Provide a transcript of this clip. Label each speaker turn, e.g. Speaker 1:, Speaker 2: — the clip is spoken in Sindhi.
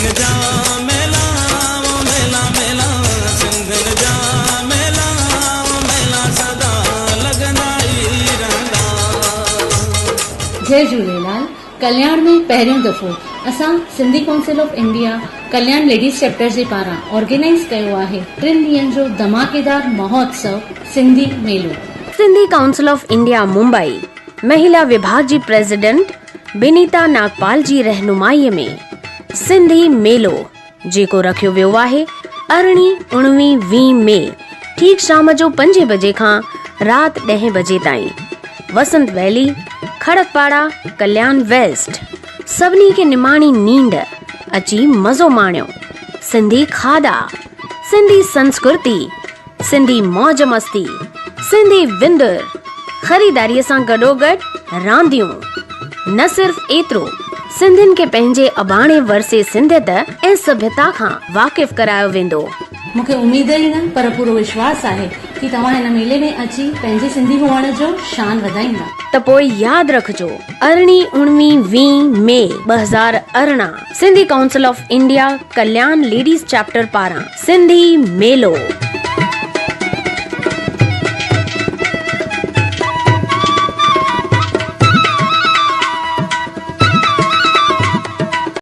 Speaker 1: سنڌين جا ميلا او ميلا ميلا سنڌين جا ميلا او ميلا سدا لڳندا ئي رهندا.
Speaker 2: جئي جهوليلال ڪلياڻ ۾ پهريون دفعو اسان Sindhi council of India Kalyan ladies chapter جي پاران آرگنائيز ڪيو آهي ٽن ڏينهن جو ڌماڪيدار مهوتسو سنڌي ميلو.
Speaker 3: Sindhi council of India Mumbai مهلا وڀاڳ جي پريزيڊنٽ بنيتا ناگپال جي رهنمائي ۾ سنڌي ميلو جيڪو رکيو ويو آهي ارڙهين، اڻويهين، ويهين مئي ٺيڪ شام جو پنجين بجي کان رات ڏهين بجي تائين وسنت ويلي، کڙڪپاڙا، ڪليان ويسٽ. سڀني کي نماڻي نينڍ، اچي مزو ماڻيو. سنڌي کاڌا، سنڌي سنسڪرتي، سنڌي موج مستي، سنڌي وندر، خريداريء سان گڏوگڏ رانديون. نه صرف ايترو، سنڌين کي پنهنجي اباڻي ورثي سنڌيت ۽ سڀيتا کان واقف ڪرايو ويندو.
Speaker 2: مون کي اميد ئي نه پر پورو وشواس آهي ڪي توهان هن ميلي ۾ اچي پنهنجي سنڌي هئڻ جو شان وڌائيندا.
Speaker 3: ته پوء ياد رکجو ارڙهين، اڻويهين، ويهين مئي 2018 Sindhi council of India Kalyan ladies chapter پاران سنڌي ميلو.